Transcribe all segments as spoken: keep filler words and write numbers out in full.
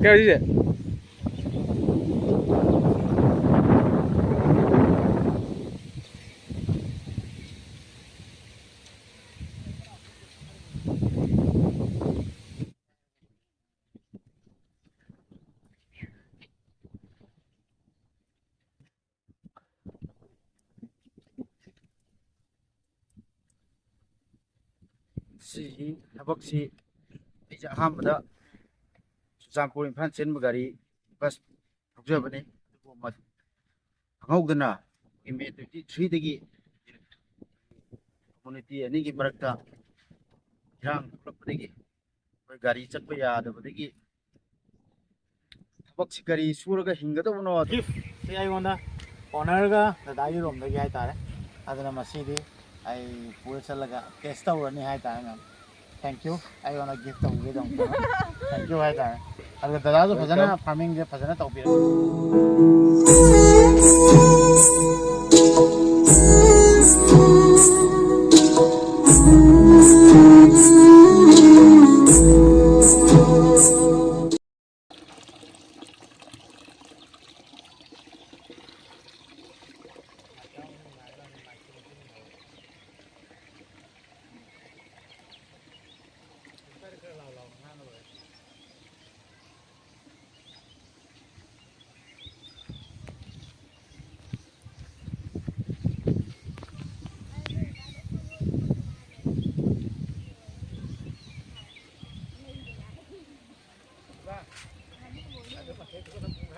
ꯀꯩ ꯍꯥꯏꯁꯦ? ꯁꯤꯒꯤ ꯊꯕꯛꯁꯤ ꯑꯩꯁꯦ ꯑꯍꯥꯟꯕꯗ ꯆꯨꯔꯆꯥꯟꯄꯨꯔ ꯏꯝꯐꯥꯜ ꯆꯦꯟꯕ ꯒꯥꯔꯤ ꯕꯁ ꯊꯧꯖꯕꯅꯤ꯫ ꯑꯗꯨꯕꯨ ꯃ-, ꯈꯪꯍꯧꯗꯅ ꯑꯩꯈꯣꯏꯒꯤ ꯃꯦ ꯇ꯭ꯋꯦꯟꯇꯤ ꯊ꯭ꯔꯤꯗꯒꯤ ꯀꯝꯃ꯭ꯌꯨꯅꯤꯇꯤ ꯑꯅꯤꯒꯤ ꯃꯔꯛꯇ ꯏꯔꯥꯡ ꯊꯣꯛꯂꯛꯄꯗꯒꯤ ꯑꯩꯈꯣꯏ ꯒꯥꯔꯤ ꯆꯠꯄ ꯌꯥꯗꯕꯗꯒꯤ ꯊꯕꯛꯁꯤ ꯀꯔꯤ ꯁꯨꯔꯒ ꯍꯤꯡꯒꯗꯕꯅꯣ? ꯒꯤꯐꯁꯦ ꯑꯩꯉꯣꯟꯗ ꯑꯣꯅꯔꯒ ꯗꯗꯥꯒꯤ ꯔꯣꯝꯗꯒꯤ ꯍꯥꯏꯇꯥꯔꯦ꯫ ꯑꯗꯨꯅ ꯃꯁꯤꯗꯤ ꯑꯩ ꯄꯨꯔ ꯆꯠꯂꯒ ꯇꯦꯁ ꯇꯧꯔꯅꯤ ꯍꯥꯏꯇꯥꯔꯦ, ꯃꯦꯝ꯫ Thank you꯫ ꯑꯩꯉꯣꯟꯗ ꯒꯤꯐ ꯇꯧꯕꯤꯕꯩꯗꯃꯛꯇ thank you ꯍꯥꯏꯇꯥꯔꯦ꯫ ꯑꯗꯨꯒ ꯗꯗꯥꯁꯨ ꯐꯖꯅ ꯋꯦꯜꯀꯝ꯫ ꯐꯥꯔꯃꯤꯡꯁꯦ ꯐꯖꯅ ꯇꯧꯕꯤꯔꯒꯦ꯫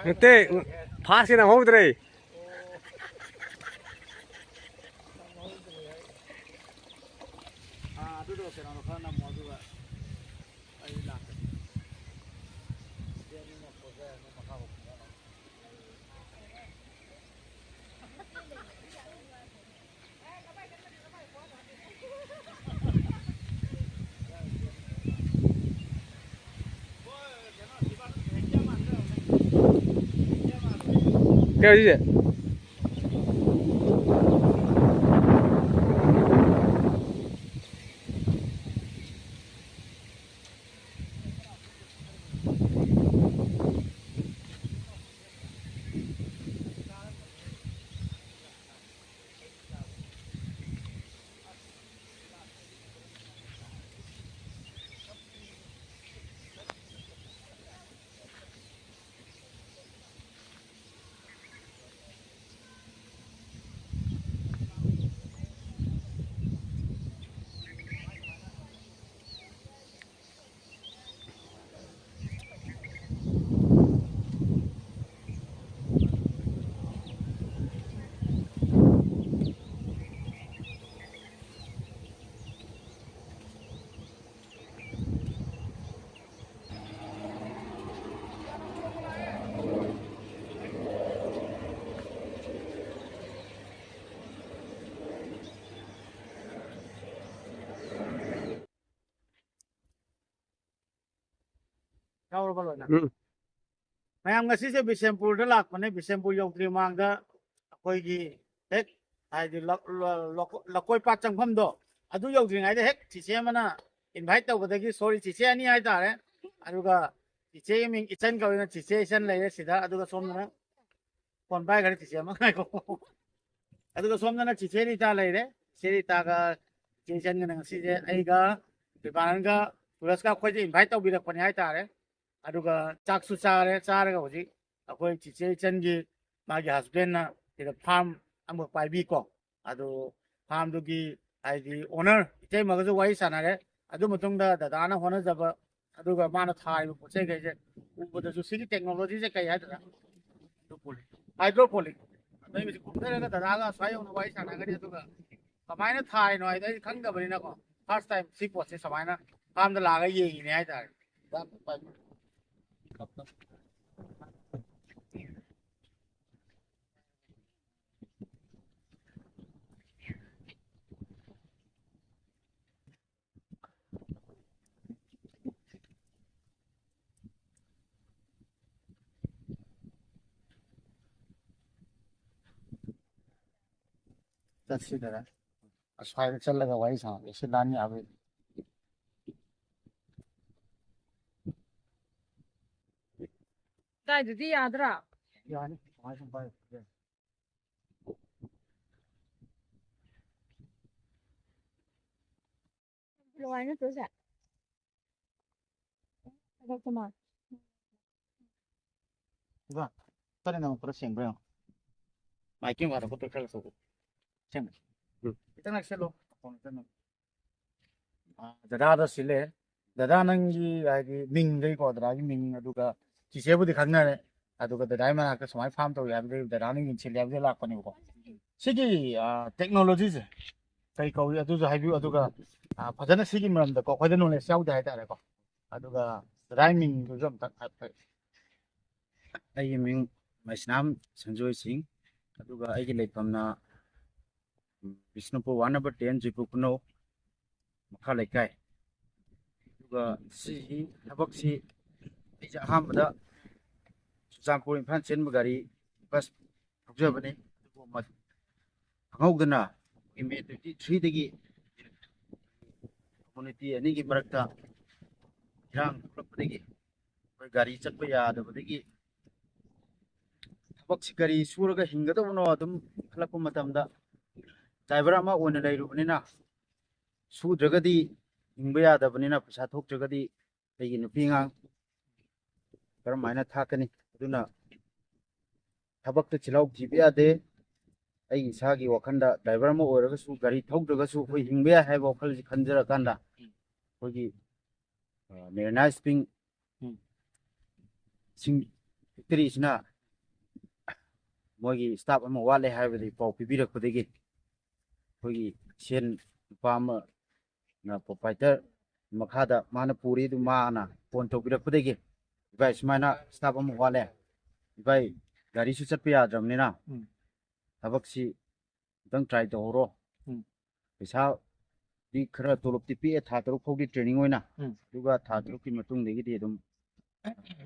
ꯅꯠꯇꯦ, ꯐꯥꯁꯀꯤ ꯅꯪꯍꯧꯗ꯭ꯔꯦ꯫ ꯑꯥ, ꯑꯗꯨꯗꯣ ꯀꯩꯅꯣꯗꯣ ꯈꯔ ꯅꯝꯃꯣ, ꯑꯗꯨꯒ ꯑꯩ ꯂꯥꯛꯀꯦ꯫ ꯁꯤ ꯑꯅꯤꯃꯛ ꯄꯣꯠ ꯌꯥꯔꯅꯤ, ꯃꯈꯥ ꯐꯥꯎ ꯄꯨꯊꯣꯛꯑꯣ꯫ ꯀꯩ ꯍꯥꯏꯁꯦ? ꯌꯥꯎꯔꯕ ꯂꯣꯏꯅ? ꯎꯝ꯫ ꯃꯌꯥꯝ, ꯉꯁꯤꯁꯦ ꯕꯤꯁꯦꯝꯄꯨꯔꯗ ꯂꯥꯛꯄꯅꯦ꯫ ꯕꯤꯁꯦꯝꯄꯨꯔ ꯌꯧꯗ꯭ꯔꯤ ꯃꯃꯥꯡꯗ ꯑꯩꯈꯣꯏꯒꯤ ꯍꯦꯛ, ꯍꯥꯏꯗꯤ, ꯂ-, ꯂ-, ꯂꯀꯣ-, ꯂꯀꯣꯏ ꯄꯥꯠ ꯆꯪꯐꯝꯗꯣ, ꯑꯗꯨ ꯌꯧꯗ꯭ꯔꯤꯉꯩꯗ ꯍꯦꯛ ꯆꯤꯆꯦ ꯑꯃꯅ invite ꯇꯧꯕꯗꯒꯤ, sorry, ꯆꯤꯆꯦ ꯑꯅꯤ ꯍꯥꯏꯇꯥꯔꯦ꯫ ꯑꯗꯨꯒ ꯆꯤꯆꯦꯒꯤ ꯃꯤꯡ ꯏꯆꯟ ꯀꯧꯏꯅ, ꯆꯤꯆꯦ ꯏꯆꯟ ꯂꯩꯔꯦ ꯁꯤꯗ꯫ ꯑꯗꯨꯒ ꯁꯣꯝꯗꯅ ꯐꯣꯟ ꯄꯥꯏꯈ꯭ꯔꯦ ꯆꯤꯆꯦ ꯑꯃ, ꯉꯥꯏꯈꯣ꯫ ꯑꯗꯨꯒ ꯁꯣꯝꯗꯅ ꯆꯤꯆꯦ ꯔꯤꯇꯥ ꯂꯩꯔꯦ꯫ ꯆꯤꯆꯦ ꯔꯤꯇꯥꯒ ꯆꯤꯆꯦ ꯏꯆꯟꯒꯅ ꯉꯁꯤꯁꯦ ꯑꯩꯒ ꯕꯤꯕꯥꯅꯟꯒ ꯁꯨꯔꯖꯀ ꯑꯩꯈꯣꯏꯁꯦ invite ꯇꯧꯕꯤꯔꯛꯄꯅꯦ ꯍꯥꯏꯇꯥꯔꯦ꯫ ꯑꯗꯨꯒ ꯆꯥꯛꯁꯨ ꯆꯥꯔꯦ꯫ ꯆꯥꯔꯒ ꯍꯧꯖꯤꯛ ꯑꯩꯈꯣꯏ ꯆꯤꯆꯦ ꯏꯆꯟꯒꯤ, ꯃꯥꯒꯤ husbandꯅ ꯁꯤꯗ farm ꯑꯃꯈꯛ ꯄꯥꯏꯕꯤꯀꯣ꯫ ꯑꯗꯨ farmꯗꯨꯒꯤ, ꯍꯥꯏꯗꯤ, owner ꯏꯇꯩꯃꯒꯁꯨ ꯋꯥꯔꯤ ꯁꯥꯟꯅꯔꯦ꯫ ꯑꯗꯨ ꯃꯇꯨꯡꯗ ꯗꯗꯥꯅ ꯍꯣꯠꯅꯖꯕ, ꯑꯗꯨꯒ ꯃꯥꯅ ꯊꯥꯔꯤꯕ ꯄꯣꯠ ꯆꯩꯈꯩꯁꯦ ꯎꯕꯗꯁꯨ, ꯁꯤꯒꯤ technologyꯁꯦ ꯀꯩ ꯍꯥꯏꯗꯣꯏꯔꯥ? Hydroponic꯫ ꯑꯗꯩ ꯍꯧꯖꯤꯛ ꯀꯨꯝꯊꯔꯒ ꯗꯗꯥꯒ ꯑꯁ꯭ꯋꯥꯏ ꯌꯧꯅ ꯋꯥꯔꯤ ꯁꯥꯟꯅꯒꯅꯤ꯫ ꯑꯗꯨꯒ ꯀꯃꯥꯏꯅ ꯊꯥꯔꯤꯅꯣ ꯍꯥꯏꯗꯣ ꯑꯩ ꯈꯪꯗꯕꯅꯤꯅꯀꯣ, first time ꯁꯤ ꯄꯣꯠꯁꯦ ꯁꯨꯃꯥꯏꯅ farmꯗ ꯂꯥꯛꯑꯒ ꯌꯦꯡꯉꯤꯅꯦ ꯍꯥꯏꯇꯥꯔꯦ꯫ ꯆꯠꯁꯤꯗꯅ ꯑꯁ꯭ꯋꯥꯏꯗ ꯆꯠꯂꯒ ꯋꯥꯔꯤ ꯁꯥꯟꯅꯁꯤ꯫ ꯁꯤ ꯂꯥꯟ ꯌꯥꯕ꯭ꯔꯥ? ꯀꯗꯥꯏꯗꯗꯤ ꯌꯥꯗ꯭ꯔꯥ? ꯌꯥꯅꯤ꯫ ꯀꯃꯥꯏ ꯁꯨꯝ ꯄꯥꯏ? ꯂꯋꯥꯏ ꯅꯠꯇ꯭ꯔꯣ ꯁꯦ? ꯊꯕꯛ ꯀꯃꯥꯏ? ꯏꯕꯥ, ꯈꯔ ꯅꯪ ꯈꯔ ꯁꯦꯡꯕ꯭ꯔꯥ ꯌꯦꯡꯉꯣ꯫ ꯃꯥꯏꯛꯀꯤ ꯃꯈꯥꯗ ꯈꯨꯠꯇ ꯈꯔ ꯂꯧꯊꯣꯛꯎ꯫ ꯁꯦꯡꯕ꯭ꯔꯥ? ꯎꯝ꯫ ꯈꯤꯇꯪ ꯅꯛꯁꯜꯂꯣ꯫ ꯅꯈꯣꯟ ꯈꯤꯇꯪ ꯅꯛ-, ꯑꯥ, ꯗꯗꯥꯗ ꯁꯤ ꯂꯩꯔꯦ꯫ ꯗꯗꯥ ꯅꯪꯒꯤ ꯍꯥꯏꯗꯤ ꯃꯤꯡꯗꯩꯀꯣ, ꯗꯗꯥꯒꯤ ꯃꯤꯡ, ꯑꯗꯨꯒ ꯆꯤꯆꯦꯕꯨꯗꯤ ꯈꯪꯅꯔꯦ꯫ ꯑꯗꯨꯒ ꯗꯗꯥꯒꯤ ꯃꯅꯥꯛꯇ ꯁꯨꯃꯥꯏꯅ farm ꯇꯧꯔꯤ ꯍꯥꯏꯕꯗꯨ ꯗꯗꯥꯅ ꯌꯦꯡꯁꯤꯜꯂꯤ ꯍꯥꯏꯕꯗꯨ ꯂꯥꯛꯄꯅꯦꯕꯀꯣ꯫ ꯁꯤꯒꯤ, ꯑꯥ, technologyꯁꯦ ꯀꯩ ꯀꯧꯏ ꯑꯗꯨꯁꯨ ꯍꯥꯏꯕꯤꯌꯨ꯫ ꯑꯗꯨꯒ, ꯑꯥ, ꯐꯖꯅ ꯁꯤꯒꯤ ꯃꯔꯝꯗꯀꯣ ꯑꯩꯈꯣꯏꯗ knowledge ꯌꯥꯎꯗꯦ ꯍꯥꯏꯇꯥꯔꯦꯀꯣ꯫ ꯑꯗꯨꯒ ꯗꯗꯥꯒꯤ ꯃꯤꯡꯗꯨꯁꯨ ꯑꯝꯇ ꯍꯥꯏꯐꯦꯠ꯫ ꯑꯩꯒꯤ ꯃꯤꯡ ꯃꯩꯁꯅꯥꯝ ꯁꯟꯖꯣꯏ ꯁꯤꯡ, ꯑꯗꯨꯒ ꯑꯩꯒꯤ ꯂꯩꯐꯝꯅ ꯕꯤꯁꯅꯨꯄꯨꯔ one number ten, ꯖꯨꯏꯄꯨꯔ ꯈꯨꯅꯧ, ꯃꯈꯥ ꯂꯩꯀꯥꯏ꯫ ꯑꯗꯨꯒ ꯁꯤꯒꯤ ꯊꯕꯛꯁꯤ ꯑꯩꯁꯦ ꯑꯍꯥꯟꯕꯗ ꯆꯨꯔꯆꯥꯟꯄꯨꯔ ꯏꯝꯐꯥꯜ ꯆꯦꯟꯕ ꯒꯥꯔꯤ ꯕꯁ ꯊꯧꯖꯕꯅꯤ꯫ ꯑꯗꯨꯕꯨ ꯃ-, ꯈꯪꯍꯧꯗꯅ ꯑꯩꯈꯣꯏꯒꯤ ꯃꯦ ꯇ꯭ꯋꯦꯟꯇꯤ ꯊ꯭ꯔꯤꯗꯒꯤ ꯀꯝꯃ꯭ꯌꯨꯅꯤꯇꯤ ꯑꯅꯤꯒꯤ ꯃꯔꯛꯇ ꯏꯔꯥꯡ ꯊꯣꯛꯂꯛꯄꯗꯒꯤ ꯑꯩꯈꯣꯏ ꯒꯥꯔꯤ ꯆꯠꯄ ꯌꯥꯗꯕꯗꯒꯤ ꯊꯕꯛꯁꯤ ꯀꯔꯤ ꯁꯨꯔꯒ ꯍꯤꯡꯒꯗꯕꯅꯣ ꯑꯗꯨꯝ ꯈꯜꯂꯛꯄ ꯃꯇꯝꯗ ꯗ꯭ꯔꯥꯏꯚꯔ ꯑꯃ ꯑꯣꯏꯅ ꯂꯩꯔꯨꯕꯅꯤꯅ ꯁꯨꯗ꯭ꯔꯒꯗꯤ ꯍꯤꯡꯕ ꯌꯥꯗꯕꯅꯤꯅ ꯄꯩꯁꯥ ꯊꯣꯛꯇ꯭ꯔꯒꯗꯤ ꯑꯩꯒꯤ ꯅꯨꯄꯤ ꯑꯉꯥꯡ ꯀꯔꯝ ꯍꯥꯏꯅ ꯊꯥꯛꯀꯅꯤ? ꯑꯗꯨꯅ ꯊꯕꯛꯇ ꯆꯤꯜꯍꯥꯎ ꯊꯤꯕ ꯌꯥꯗꯦ꯫ ꯑꯩ ꯏꯁꯥꯒꯤ ꯋꯥꯈꯜꯗ ꯗ꯭ꯔꯥꯏꯚꯔ ꯑꯃ ꯑꯣꯏꯔꯒꯁꯨ ꯒꯥꯔꯤ ꯊꯧꯗ꯭ꯔꯒꯁꯨ ꯑꯩꯈꯣꯏ ꯍꯤꯡꯕ ꯌꯥꯏ ꯍꯥꯏꯕ ꯋꯥꯈꯜꯁꯤ ꯈꯟꯖꯔꯀꯥꯟꯗ ꯑꯩꯈꯣꯏꯒꯤ ꯃꯦꯔꯤꯅꯥ ꯏꯁꯄ꯭ꯔꯤꯡ ꯎꯝ꯫ ꯁꯤꯡ ꯐꯦꯛꯇꯔꯤꯁꯤꯅ ꯃꯣꯏꯒꯤ ꯁ꯭ꯇꯥꯐ ꯑꯃ ꯋꯥꯠꯂꯦ ꯍꯥꯏꯕꯗꯤ ꯄꯥꯎ ꯄꯤꯕꯤꯔꯛꯄꯗꯒꯤ ꯑꯩꯈꯣꯏꯒꯤ ꯁꯦꯟ ꯅꯨꯄꯥ ꯑꯃꯅ ꯄ꯭ꯔꯣꯄꯥꯏꯇꯔ ꯃꯈꯥꯗ ꯃꯥꯅ ꯄꯨꯔꯤ ꯑꯗꯨ ꯃꯥꯅ ꯐꯣꯟ ꯇꯧꯕꯤꯔꯛꯄꯗꯒꯤ ꯏꯚꯥꯏ ꯁꯨꯃꯥꯏꯅ ꯁ꯭ꯇꯥꯐ ꯑꯃ ꯋꯥꯠꯂꯦ, ꯏꯚꯥꯏ ꯒꯥꯔꯤꯁꯨ ꯆꯠꯄ ꯌꯥꯗ꯭ꯔꯕꯅꯤꯅ ꯎꯝ꯫ ꯊꯕꯛꯁꯤ ꯑꯝꯇꯪ ꯇ꯭ꯔꯥꯏ ꯇꯧꯍꯧꯔꯣ꯫ ꯎꯝ꯫ ꯄꯩꯁꯥꯗꯤ ꯈꯔ ꯇꯣꯂꯣꯞꯇꯤ ꯄꯤꯛꯑꯦ, ꯊꯥ ꯇꯔꯨꯛ ꯐꯥꯎꯗꯤ ꯇ꯭ꯔꯦꯅꯤꯡ ꯑꯣꯏꯅ꯫ ꯎꯝ꯫ ꯑꯗꯨꯒ ꯊꯥ ꯇꯔꯨꯛꯀꯤ ꯃꯇꯨꯡꯗꯒꯤꯗꯤ ꯑꯗꯨꯝ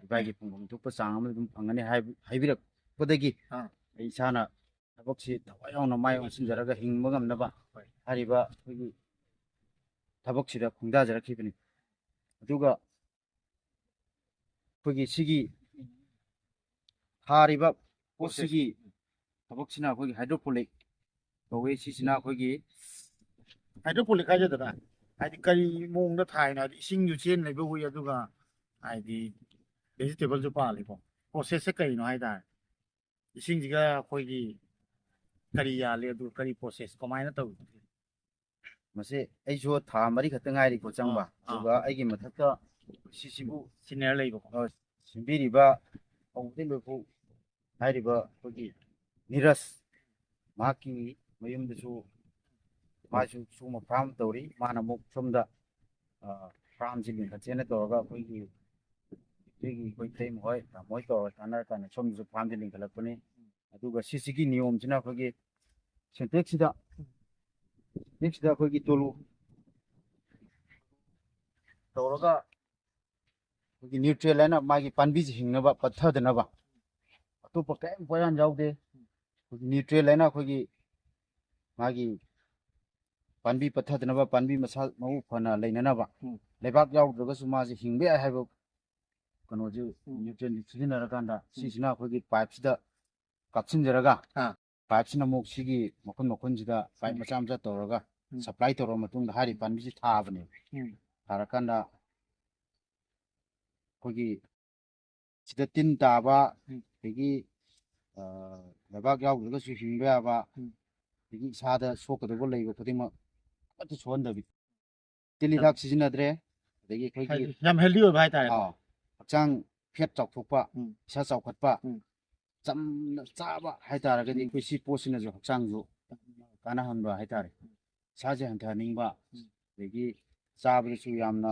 ꯏꯚꯥꯏꯒꯤ ꯐꯪꯐꯝ ꯊꯣꯛꯄ ꯆꯥꯡ ꯑꯃ ꯑꯗꯨꯝ ꯐꯪꯒꯅꯤ ꯍꯥꯏꯕ-, ꯍꯥꯏꯕꯤꯔꯛꯄꯗꯒꯤ ꯑꯥ꯫ ꯑꯩ ꯏꯁꯥꯅ ꯊꯕꯛꯁꯤ ꯊꯋꯥꯏ ꯌꯥꯎꯅ ꯃꯥꯏ ꯑꯣꯟꯁꯤꯟꯖꯔꯒ ꯍꯤꯡꯕ ꯉꯝꯅꯕ ꯍꯣꯏ꯫ ꯍꯥꯏꯔꯤꯕ ꯑꯩꯈꯣꯏꯒꯤ ꯊꯕꯛꯁꯤꯗ ꯈꯣꯡꯗꯥꯖꯔꯛꯈꯤꯕꯅꯤ꯫ ꯑꯗꯨꯒ ꯑꯩꯈꯣꯏꯒꯤ ꯁꯤꯒꯤ ꯊꯥꯔꯤꯕ ꯄꯣꯠꯁꯤꯒꯤ ꯊꯕꯛꯁꯤꯅ ꯑꯩꯈꯣꯏꯒꯤ ꯍꯥꯏꯗ꯭ꯔꯣꯄꯣꯅꯤꯛ ꯀꯧꯋꯤ꯫ ꯁꯤꯁꯤꯅ ꯑꯩꯈꯣꯏꯒꯤ ꯍꯥꯏꯗ꯭ꯔꯣꯄꯣꯅꯤꯛ ꯍꯥꯏꯖꯗꯅ ꯍꯥꯏꯗꯤ ꯀꯔꯤ ꯃꯑꯣꯡꯗ ꯊꯥꯏꯅꯣ? ꯍꯥꯏꯗꯤ ꯏꯁꯤꯡꯁꯨ ꯆꯦꯟ ꯂꯩꯕ ꯎꯏ, ꯑꯗꯨꯒ ꯍꯥꯏꯗꯤ ꯚꯦꯖꯤꯇꯦꯕꯜꯁꯨ ꯄꯥꯜꯂꯤꯀꯣ꯫ ꯄ꯭ꯔꯣꯁꯦꯁꯁꯦ ꯀꯔꯤꯅꯣ ꯍꯥꯏ ꯇꯥꯔꯦ? ꯏꯁꯤꯡꯁꯤꯒ ꯑꯩꯈꯣꯏꯒꯤ ꯀꯔꯤ ꯌꯥꯜꯂꯤ, ꯑꯗꯨꯒ ꯀꯔꯤ ꯄ꯭ꯔꯣꯁꯦꯁ ꯀꯃꯥꯏꯅ ꯇꯧꯏ? ꯃꯁꯤ ꯑꯩꯁꯨ ꯊꯥ ꯃꯔꯤ ꯈꯛꯇ ꯉꯥꯏꯔꯤꯀꯣ ꯆꯪꯕ꯫ ꯑꯥ, ꯑꯥ꯫ ꯑꯗꯨꯒ ꯑꯩꯒꯤ ꯃꯊꯛꯇ ꯁꯤꯁꯤꯕꯨ ꯁꯤꯅꯤꯌꯔ ꯂꯩꯕꯀꯣ꯫ ꯑ, ꯁꯦꯝꯕꯤꯔꯤꯕ ꯍꯧꯕꯗꯩ ꯂꯣꯏꯐꯥꯎ ꯍꯥꯏꯔꯤꯕ ꯑꯩꯈꯣꯏꯒꯤ ꯅꯤꯔꯖ, ꯃꯍꯥꯛꯀꯤ ꯃꯌꯨꯝꯗꯁꯨ ꯃꯥꯁꯨ ꯁꯤꯒꯨꯝꯕ ꯐꯥꯔꯝ ꯇꯧꯔꯤ꯫ ꯃꯥꯅ ꯑꯃꯨꯛ ꯁꯣꯝꯗ, ꯑ, ꯐꯥꯔꯝꯁꯤ ꯂꯤꯡꯈꯠꯁꯦꯅ ꯇꯧꯔꯒ ꯑꯩꯈꯣꯏꯒꯤ ꯏꯆꯦꯒꯤ ꯑꯩꯈꯣꯏ ꯏꯇꯩꯃ ꯍꯣꯏ, ꯇꯥꯃꯣ ꯍꯣꯏ ꯇꯧꯔꯒ ꯇꯥꯟꯅꯔꯀꯥꯟꯗ ꯁꯣꯝꯗꯁꯨ ꯐꯥꯔꯝꯁꯤ ꯂꯤꯡꯈꯠꯂꯛꯄꯅꯤ꯫ ꯑꯗꯨꯒ ꯁꯤꯁꯤꯒꯤ ꯅꯤꯌꯣꯝꯁꯤꯅ ꯑꯩꯈꯣꯏꯒꯤ ꯁꯦꯟꯇꯦꯛꯁꯁꯤꯗ, ꯁꯦꯟꯇꯦꯛꯁꯁꯤꯗ ꯑꯩꯈꯣꯏꯒꯤ ꯇꯨꯂꯨ ꯇꯧꯔꯒ ꯅ꯭ꯌꯨꯇ꯭ꯔꯦꯜ ꯍꯥꯏꯅ ꯃꯥꯒꯤ ꯄꯥꯝꯕꯤꯁꯤ ꯍꯤꯡꯅꯕ, ꯄꯠꯊꯗꯅꯕ꯫ ꯑꯇꯣꯞꯄ ꯀꯔꯤꯝ ꯄꯣꯠꯌꯥꯟ ꯌꯥꯎꯗꯦ꯫ ꯅ꯭ꯌꯨꯇ꯭ꯔꯦꯜ ꯍꯥꯏꯅ ꯑꯩꯈꯣꯏꯒꯤ ꯃꯥꯒꯤ ꯄꯥꯝꯕꯤ ꯄꯠꯊꯗꯅꯕ, ꯄꯥꯝꯕꯤ ꯃꯁꯥ ꯃꯎ ꯐꯅ ꯂꯩꯅꯅꯕ, ꯎꯝ꯫ ꯂꯩꯕꯥꯛ ꯌꯥꯎꯗ꯭ꯔꯒꯁꯨ ꯃꯥꯁꯦ ꯍꯤꯡꯕ ꯌꯥꯏ ꯍꯥꯏꯕ ꯀꯩꯅꯣꯁꯦ, ꯎꯝ꯫ ꯅ꯭ꯌꯨꯇ꯭ꯔꯦꯟꯁꯦ ꯁꯤꯖꯤꯟꯅꯔꯀꯥꯟꯗ, ꯎꯝ꯫ ꯁꯤꯁꯤꯅ ꯑꯩꯈꯣꯏꯒꯤ ꯄꯥꯏꯞꯁꯤꯗ ꯀꯥꯞꯁꯤꯟꯖꯔꯒ, ꯑꯥ꯫ ꯄꯥꯏꯞꯁꯤꯅ ꯑꯃꯨꯛ ꯁꯤꯒꯤ ꯃꯈꯨꯟ ꯃꯈꯨꯟꯁꯤꯗ ꯄꯥꯏꯞ ꯎꯝ꯫ ꯃꯆꯥ ꯃꯆꯥ ꯇꯧꯔꯒ ꯎꯝ꯫ ꯁꯄ꯭ꯂꯥꯏ ꯇꯧꯔꯕ ꯃꯇꯨꯡꯗ ꯍꯥꯏꯔꯤꯕ ꯄꯥꯝꯕꯤꯁꯤ ꯊꯥꯕꯅꯦꯕ꯫ ꯎꯝ꯫ ꯊꯥꯔꯀꯥꯟꯗ ꯑꯩꯈꯣꯏꯒꯤ ꯁꯤꯗ ꯇꯤꯟ ꯇꯥꯕ, ꯎꯝ꯫ ꯑꯗꯒꯤ, ꯑ, ꯂꯩꯕꯥꯛ ꯌꯥꯎꯗ꯭ꯔꯒꯁꯨ ꯍꯤꯡꯕ ꯌꯥꯕ, ꯎꯝ꯫ ꯑꯗꯒꯤ ꯏꯁꯥꯗ ꯁꯣꯛꯀꯗꯧꯕ ꯂꯩꯕ ꯈꯨꯗꯤꯡꯃꯛ ꯑꯃꯠꯇ ꯁꯣꯛꯍꯟꯗꯕꯤ꯫ ꯇꯤꯜ ꯌꯥꯝ ꯍꯤꯗꯥꯛ ꯁꯤꯖꯤꯟꯅꯗ꯭ꯔꯦ꯫ ꯑꯗꯒꯤ ꯑꯩꯈꯣꯏꯒꯤ ꯍꯥꯏꯗꯤ ꯌꯥꯝ ꯍꯦꯜꯗꯤ ꯑꯣꯏꯕ ꯍꯥꯏꯇꯥꯔꯦꯀꯣ꯫ ꯑꯥ, ꯍꯛꯆꯥꯡ ꯐꯦꯠ ꯆꯥꯎꯊꯣꯛꯄ, ꯎꯝ꯫ ꯏꯁꯥ ꯆꯥꯎꯈꯠꯄ, ꯎꯝ꯫ ꯆꯝꯅ ꯆꯥꯕ ꯍꯥꯏꯇꯥꯔꯒꯗꯤ ꯎꯝ꯫ ꯑꯩꯈꯣꯏ ꯁꯤ ꯄꯣꯠꯁꯤꯅꯁꯨ ꯍꯛꯆꯥꯡꯁꯨ ꯀꯥꯟꯅꯍꯟꯕ ꯍꯥꯏꯇꯥꯔꯦ꯫ ꯎꯝ꯫ ꯏꯁꯥꯁꯦ ꯍꯟꯊꯍꯟꯅꯤꯡꯕ, ꯎꯝ꯫ ꯑꯗꯒꯤ ꯆꯥꯕꯗꯁꯨ ꯌꯥꯝꯅ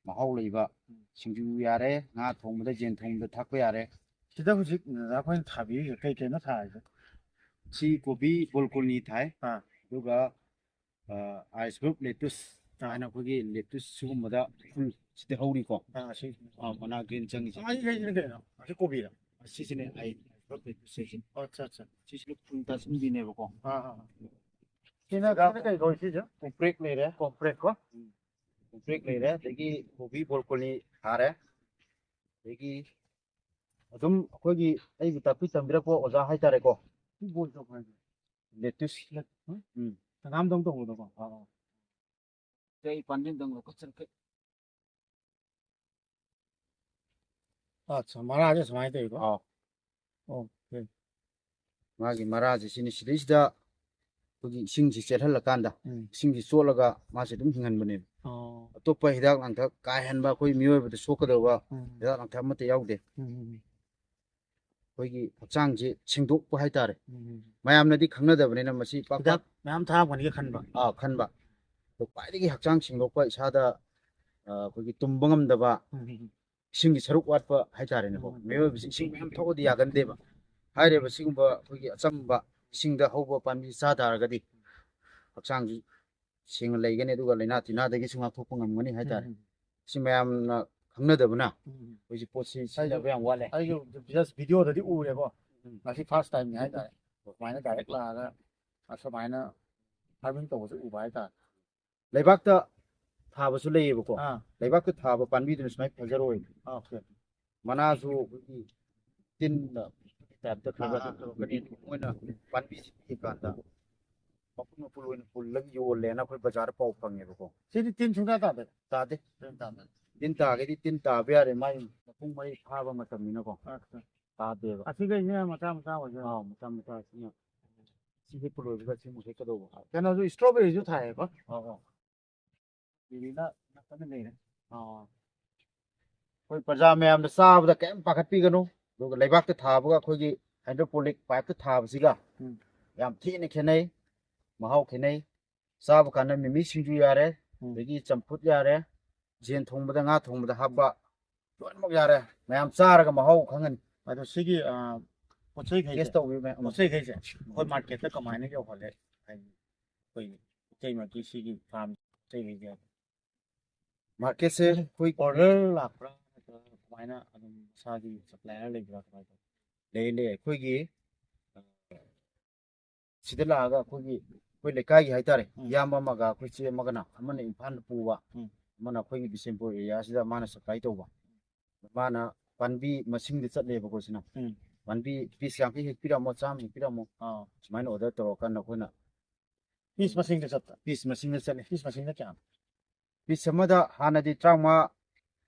ꯃꯍꯥꯎ ꯂꯩꯕ, ꯎꯝ꯫ ꯁꯤꯡꯖꯨ ꯌꯥꯔꯦ, ꯉꯥ ꯊꯣꯡꯕꯗ, ꯌꯦꯟ ꯊꯣꯡꯕꯗ ꯊꯥꯛꯄ ꯌꯥꯔꯦ꯫ ꯁꯤꯗ ꯍꯧꯖꯤꯛ ꯑꯩꯈꯣꯏꯅ ꯊꯥꯕꯤꯔꯤꯁꯦ ꯀꯩ ꯀꯩꯅꯣ ꯊꯥꯔꯤꯁꯦ? ꯁꯤ ꯀꯣꯕꯤ ꯕ꯭ꯔꯣꯀꯣꯂꯤ ꯊꯥꯏ꯫ ꯑꯥ꯫ ꯑꯗꯨꯒ, ꯑ, ꯑꯥꯏꯁꯕꯔꯒ ꯂꯦꯇꯨꯁ ꯑꯥ꯫ ꯍꯥꯏꯅ ꯑꯩꯈꯣꯏꯒꯤ ꯂꯦꯇꯨꯁ ꯁꯤꯒꯨꯝꯕꯗ ꯐꯨꯜ ꯁꯤꯗ ꯍꯧꯔꯤꯀꯣ꯫ ꯑꯥ, ꯁꯤ꯫ ꯑꯥ, ꯃꯅꯥ ꯒ꯭ꯔꯤꯟ ꯆꯪꯉꯤꯁꯦ꯫ ꯑꯥ, ꯁꯤ ꯀꯩꯅꯣ? ꯑꯁꯤ ꯀꯣꯕꯤꯔ? ꯑꯁꯤꯁꯤꯅꯦ ꯑꯩ ꯑꯥꯏꯁꯕꯔꯒ ꯂꯦꯇꯨꯁ ꯍꯥꯏꯁꯦ꯫ ꯑꯠꯆꯥ, ꯑꯠꯆꯥ꯫ ꯁꯤꯁꯤꯅ ꯐꯨꯜ ꯇꯥꯁꯤꯟꯕꯤꯅꯦꯕꯀꯣ꯫ ꯑꯥ, ꯑꯥ, ꯑꯥ꯫ ꯁꯤꯅ, ꯁꯤꯅ ꯀꯩ ꯀꯧꯏ ꯁꯤꯁꯦ? ꯀꯣꯝꯄ꯭ꯔꯦꯛ ꯂꯩꯔꯦ꯫ ꯀꯣꯝꯄ꯭ꯔꯦꯛ ꯀꯣ? ꯎꯝ꯫ ꯀꯣꯝꯄ꯭ꯔꯦꯛ ꯂꯩꯔꯦ, ꯑꯗꯒꯤ ꯀꯣꯕꯤ ꯕ꯭ꯔꯣꯀꯣꯂꯤ ꯊꯥꯔꯦ꯫ ꯑꯗꯒꯤ ꯑꯗꯨꯝ ꯑꯩꯈꯣꯏꯒꯤ ꯑꯩꯕꯨ ꯇꯥꯛꯄꯤ ꯇꯝꯕꯤꯔꯛꯄ ꯑꯣꯖꯥ ꯍꯥꯏꯇꯥꯔꯦꯀꯣ꯫ ꯁꯤ ꯕꯣꯜ ꯇꯧꯕ ꯍꯥꯏꯁꯦ? ꯂꯦꯇꯨꯁ꯫ ꯂꯦꯠ-, ꯍꯥ? ꯎꯝ꯫ ꯍꯪꯒꯥꯝꯗꯧ ꯇꯧꯕꯗꯣꯀꯣ? ꯑꯥ, ꯑꯥ꯫ ꯑꯩ ꯄꯥꯟꯖꯤꯟꯗꯪ ꯂꯧꯈꯠꯆꯔꯛꯀꯦ꯫ ꯑꯠꯆꯥ, ꯃꯔꯥꯁꯦ ꯁꯨꯃꯥꯏꯅ ꯇꯧꯋꯤꯀꯣ? ꯑꯥꯎ꯫ ꯑꯣꯀꯦ꯫ ꯃꯥꯒꯤ ꯃꯔꯥꯁꯦ ꯁꯤꯅꯤ, ꯁꯤꯗꯩꯁꯤꯗ ꯑꯩꯈꯣꯏꯒꯤ ꯏꯁꯤꯡꯁꯤ ꯆꯦꯜꯍꯜꯂꯀꯥꯟꯗ, ꯎꯝ꯫ ꯏꯁꯤꯡꯁꯤ ꯆꯣꯠꯂꯒ ꯃꯥꯁꯦ ꯑꯗꯨꯝ ꯍꯤꯡꯍꯟꯕꯅꯦꯕ꯫ ꯑꯣ꯫ ꯑꯇꯣꯞꯄ ꯍꯤꯗꯥꯛ ꯂꯥꯡꯊꯛ ꯀꯥ ꯍꯦꯟꯕ ꯑꯩꯈꯣꯏ ꯃꯤꯑꯣꯏꯕꯗ ꯁꯣꯛꯀꯗꯧꯕ ꯎꯝ꯫ ꯍꯤꯗꯥꯛ ꯂꯥꯡꯊꯛ ꯑꯃꯠꯇ ꯌꯥꯎꯗꯦ꯫ ꯎꯝ, ꯎꯝ, ꯎꯝ꯫ ꯑꯩꯈꯣꯏꯒꯤ ꯍꯛꯆꯥꯡꯁꯦ ꯁꯦꯡꯗꯣꯛꯄ ꯍꯥꯏꯇꯥꯔꯦ꯫ ꯎꯝ, ꯎꯝ, ꯎꯝ꯫ ꯃꯌꯥꯝꯅꯗꯤ ꯈꯪꯅꯗꯕꯅꯤꯅ ꯃꯁꯤ ꯄꯥꯛ ꯍꯤꯗꯥꯛ ꯄꯥꯛ ꯃꯌꯥꯝ ꯊꯥꯔꯝꯒꯅꯤꯒ ꯈꯟꯕ꯫ ꯑꯥ, ꯈꯟꯕ꯫ ꯑꯗꯣ ꯈ꯭ꯋꯥꯏꯗꯒꯤ ꯍꯛꯆꯥꯡ ꯁꯦꯡꯗꯣꯛꯄ, ꯏꯁꯥꯗ, ꯑ, ꯑꯩꯈꯣꯏꯒꯤ ꯇꯨꯝꯕ ꯉꯝꯗꯕ, ꯎꯝ, ꯎꯝ, ꯎꯝ꯫ ꯏꯁꯤꯡꯒꯤ ꯁꯔꯨꯛ ꯋꯥꯠꯄ ꯍꯥꯏꯇꯥꯔꯦꯅꯦꯀꯣ꯫ ꯎꯝ꯫ ꯃꯤꯑꯣꯏꯕꯁꯤ ꯏꯁꯤꯡ ꯃꯌꯥꯝ ꯊꯛꯑꯗꯤ ꯌꯥꯒꯟꯗꯦꯕ꯫ ꯍꯥꯏꯔꯤꯕ ꯁꯤꯒꯨꯝꯕ ꯑꯩꯈꯣꯏꯒꯤ ꯑꯆꯝꯕ ꯏꯁꯤꯡꯗ ꯍꯧꯕ ꯄꯥꯝꯕꯤ ꯆꯥ ꯇꯥꯔꯒꯗꯤ ꯍꯛꯆꯥꯡꯁꯨ ꯁꯦꯡꯅ ꯂꯩꯒꯅꯤ, ꯑꯗꯨꯒ ꯂꯥꯏꯅꯥ ꯇꯤꯟꯅꯥꯗꯒꯤꯁꯨ ꯉꯥꯛꯊꯣꯛꯄ ꯉꯝꯒꯅꯤ ꯍꯥꯏꯇꯥꯔꯦ꯫ ꯎꯝ꯫ ꯁꯤ ꯃꯌꯥꯝꯅ ꯈꯪꯅꯗꯕꯅ ꯑꯩꯈꯣꯏꯁꯤ ꯄꯣꯠꯁꯤ ꯁꯤꯖꯤꯟꯅꯕ ꯌꯥꯝ ꯋꯥꯠꯂꯦ꯫ ꯑꯩꯁꯨ just videoꯗꯗꯤ ꯎꯔꯦꯀꯣ꯫ ꯎꯝ꯫ ꯉꯁꯤ first timeꯅꯤ ꯍꯥꯏꯇꯥꯔꯦ꯫ ꯑꯗꯨꯃꯥꯏꯅ direct ꯂꯥꯛꯑꯒ ꯑꯁꯨꯃꯥꯏꯅ farming ꯇꯧꯕꯁꯨ ꯎꯕ ꯍꯥꯏꯇꯥꯔꯦ꯫ ꯂꯩꯕꯥꯛꯇ ꯊꯥꯕꯁꯨ ꯂꯩꯌꯦꯕꯀꯣ꯫ ꯑꯥ꯫ ꯂꯩꯕꯥꯛꯇ ꯊꯥꯕ ꯄꯥꯝꯕꯤꯗꯨꯅ ꯁꯨꯃꯥꯏꯅ ꯐꯖꯔꯣꯏ꯫ ꯑꯥ, okay꯫ ꯃꯅꯥꯁꯨ ꯑꯩꯈꯣꯏꯒꯤ ꯇꯤꯟꯗ typeꯇ ꯈꯔ ꯑꯥ, ꯑꯥ꯫ ꯇꯧꯔꯛꯀꯅꯤ꯫ ꯃꯣꯏꯅ ꯄꯥꯝꯕꯤꯁꯤ ꯄꯤꯛꯑꯀꯥꯟꯗ ꯃꯄꯨꯟ ꯃꯄꯨꯟ ꯑꯣꯏꯅ ꯄꯨꯜꯂꯒ ꯌꯣꯜꯂꯦꯅ ꯑꯩꯈꯣꯏ ꯕꯖꯥꯔꯗ ꯄꯥꯎ ꯐꯪꯉꯦꯕꯀꯣ꯫ ꯁꯤꯗꯤ ꯇꯤꯟ ꯁꯨꯡꯇꯥ ꯇꯥꯗꯦ? ꯇꯥꯗꯦ꯫ ꯇꯤꯟ ꯇꯥꯗꯦ꯫ ꯇꯤꯟ ꯇꯥꯒꯦꯗꯤ ꯇꯤꯟ ꯇꯥꯕ ꯌꯥꯔꯦ, ꯃꯥꯏ ꯃꯄꯨꯡ ꯃꯔꯩ ꯐꯥꯕ ꯃꯇꯝꯅꯤꯅꯀꯣ꯫ ꯑꯥ, ꯑꯥ꯫ ꯇꯥꯗꯦꯕ꯫ ꯑꯁꯤꯈꯩꯁꯤꯅ ꯃꯆꯥ ꯃꯆꯥ ꯑꯣꯏꯗꯣꯏꯅꯦ? ꯑꯥ, ꯃꯆꯥ ꯃꯆꯥꯁꯤꯅ꯫ ꯁꯤ ꯍꯦꯛꯄ ꯂꯣꯏꯕꯒ ꯁꯤ ꯑꯃꯨꯛ ꯍꯦꯛꯀꯗꯧꯕ꯫ ꯀꯩꯅꯣꯁꯨ, strawberryꯁꯨ ꯊꯥꯏꯌꯦꯀꯣ? ꯑꯧ, ꯑꯧ꯫ ꯕꯦꯕꯤꯅ ꯅꯥꯀꯟꯗ ꯂꯩꯔꯦ꯫ ꯑꯥ꯫ ꯑꯩꯈꯣꯏ ꯄ꯭ꯔꯖꯥ ꯃꯌꯥꯝꯅ ꯆꯥꯕꯗ ꯀꯩꯝ ꯄꯥꯈꯠꯄꯤꯒꯅꯨ꯫ ꯑꯗꯨꯒ ꯂꯩꯕꯥꯛꯇ ꯊꯥꯕꯒ ꯑꯩꯈꯣꯏꯒꯤ hydroponic pipeꯇ ꯊꯥꯕꯁꯤꯒ ꯎꯝ꯫ ꯌꯥꯝ ꯊꯤꯅ ꯈꯦꯠꯅꯩ, ꯃꯍꯥꯎ ꯈꯦꯠꯅꯩ꯫ ꯆꯥꯕ ꯀꯥꯟꯗ ꯃꯤꯃꯤ ꯁꯤꯡꯖꯨ ꯌꯥꯔꯦ, ꯎꯝ꯫ ꯑꯗꯒꯤ ꯆꯝꯐꯨꯠ ꯌꯥꯔꯦ, ꯌꯦꯟ ꯊꯣꯡꯕꯗ, ꯉꯥ ꯊꯣꯡꯕꯗ ꯍꯥꯞꯄ ꯂꯣꯏꯅꯃꯛ ꯌꯥꯔꯦ꯫ ꯃꯌꯥꯝ ꯆꯥꯔꯒ ꯃꯍꯥꯎ ꯈꯪꯒꯅꯤ꯫ ꯑꯗꯣ ꯁꯤꯒꯤ, ꯑ, ꯄꯣꯠ ꯆꯩꯈꯩꯁꯦ, taste ꯇꯧꯕꯤꯌꯨ ꯃꯌꯥꯝ꯫ ꯄꯣꯠ ꯆꯩꯈꯩꯁꯦ ꯑꯩꯈꯣꯏ marketꯇ ꯀꯃꯥꯏꯅ ꯌꯧꯍꯜꯂꯦ? ꯍꯥꯏꯗꯤ ꯑꯩꯈꯣꯏꯒꯤ ꯏꯇꯩꯃꯒꯤ ꯁꯤꯒꯤ farm ꯄꯣꯠ ꯆꯩꯈꯩꯁꯦ marketꯁꯦ ꯑꯩꯈꯣꯏ order ꯂꯥꯛꯄ꯭ꯔꯥ ꯅꯠꯇ꯭ꯔꯒ ꯀꯃꯥꯏꯅ ꯑꯗꯨꯝ ꯃꯁꯥꯒꯤ supplier ꯂꯩꯕ꯭ꯔꯥ, ꯀꯃꯥꯏꯅ ꯇꯧꯕ? ꯂꯩ, ꯂꯩ꯫ ꯑꯩꯈꯣꯏꯒꯤ, ꯑ, ꯁꯤꯗ ꯂꯥꯛꯑꯒ ꯑꯩꯈꯣꯏꯒꯤ, ꯑꯩꯈꯣꯏ ꯂꯩꯀꯥꯏꯒꯤ ꯍꯥꯏꯇꯥꯔꯦ, ꯎꯝ꯫ ꯏꯌꯥꯝꯕ ꯑꯃꯒ ꯑꯩꯈꯣꯏ ꯆꯦ ꯑꯃꯒꯅ, ꯑꯃꯅ ꯏꯝꯐꯥꯜꯗ ꯄꯨꯕ, ꯎꯝ꯫ ꯑꯃꯅ ꯑꯩꯈꯣꯏꯒꯤ ꯕꯤꯁꯦꯝꯄꯨꯔ areaꯁꯤꯗ ꯃꯥꯅ supply ꯇꯧꯕ꯫ ꯃꯥꯅ ꯄꯥꯝꯕꯤ ꯃꯁꯤꯡꯗ ꯆꯠꯂꯦꯕꯀꯣ ꯁꯤꯅ꯫ ꯎꯝ꯫ ꯄꯥꯝꯕꯤ piece ꯌꯥꯡꯈꯩ ꯍꯦꯛꯄꯤꯔꯝꯃꯣ, ꯆꯥꯝꯃ ꯍꯦꯛꯄꯤꯔꯝꯃꯣ, ꯑꯥ꯫ ꯁꯨꯃꯥꯏꯅ order ꯇꯧꯔꯀꯥꯟꯗ ꯑꯩꯈꯣꯏꯅ piece ꯃꯁꯤꯡꯗ ꯆꯠꯄ? Piece ꯃꯁꯤꯡꯗ ꯆꯠꯂꯦ꯫ Piece ꯃꯁꯤꯡꯗ ꯀꯌꯥꯅꯣ? Piece ꯑꯃꯗ ꯍꯥꯟꯅꯗꯤ ꯇꯔꯥꯃꯉꯥ,